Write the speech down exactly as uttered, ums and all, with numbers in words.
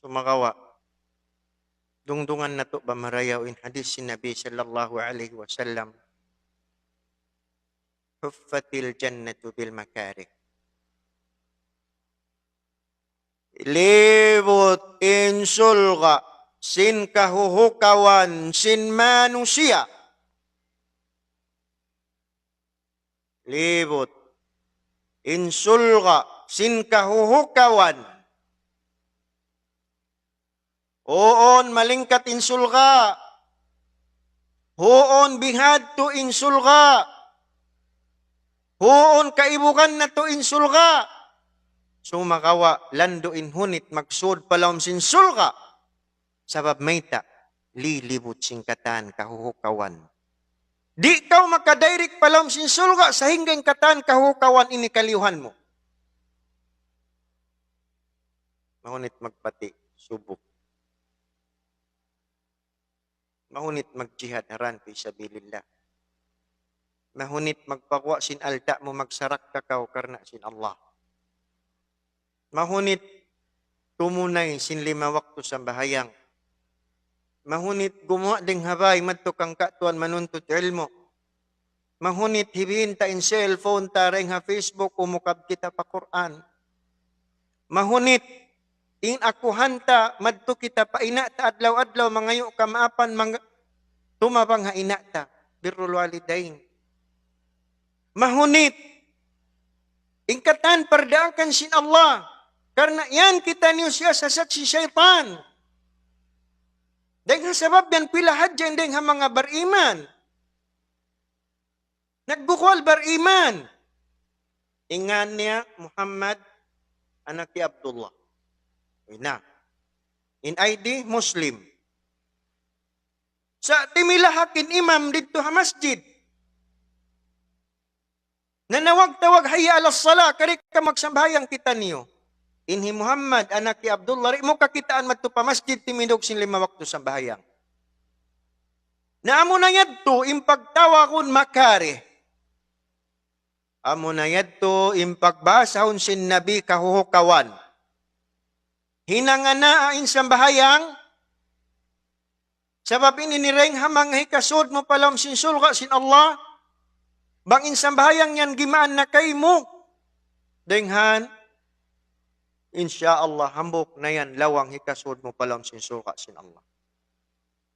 Sumagawa', dungdungan natu' ba marayaw in hadith sin Nabi sallallahu alayhi wasallam, حفت الجنة بالمكاره. Libut in surga' sin kahuhukawan sin manusiya'. Libut in surga' sin kahuhukawan. Huun, malingkat in surga'. Huun, bihadtu in surga'. Huun, kaibugan natu' in surga'. Sumagawa', landu' in hunit magsud pa lawm sin surga'. Sabab mayta', lilibut sin katan kahuhukawan. Di' kaw makadirect pa lawm sin surga' sahingga in katan kahuhukawan ini kaliyuhan mu. Mahunit magpati' subuk. Mahunit magjihad ha dan fi sabilillah. Mahunit magpaguwa' sin alta' mu, magsarakka kaw karna' sin Allah. Mahunit tumunay sin lima waktu sambahayang. Mahunit gumuwa' dayng ha bāy madtu kan katuan manuntut ilmu'. Mahunit hibiin ta in cellphone ta dayng ha Facebook, umukab kita pa Qur'an. Mahunit in akuhan ta, madtu kita pa ina' ta adlaw-adlaw, mangayu' kamaapan, mang-, tumabang ha ina' ta. Birrul walidain. Mahunit in katan pardaakan sin Allah. Karna' yan kitaniyu siyasasat sin saytan. Dayng ha sabab yan pila hadja in dayng ha manga bariman. Nagbukual bariman. In ngan niya Muhammad, anak hi Abdullah. Uy na. In I D, Muslim. Sa' timilahak in imam didtu ha masjid. Nanawag-tawag, "Hayya alas salah, kari kamu magsambahayang kitaniyu." In hi Muhammad, anak hi Abdullah, di' mu kakitaan madtu pa masjid timindug sin lima waktu sambahayang. Na amuna yadtu in pagtawagun makarih. Amuna yadtu in pagbahasahun sin Nabi kahuhukawan. Hinanganaa in sambahayang, sabab ini in dayng ha manga hikasud mu pa lawm sin surga' sin Allah. Bang in sambahayang yan gimaan na kaymu, dayng han, insya Allah, hambuuk na yan lawang hikasud mu pa lawm sin surga' sin Allah.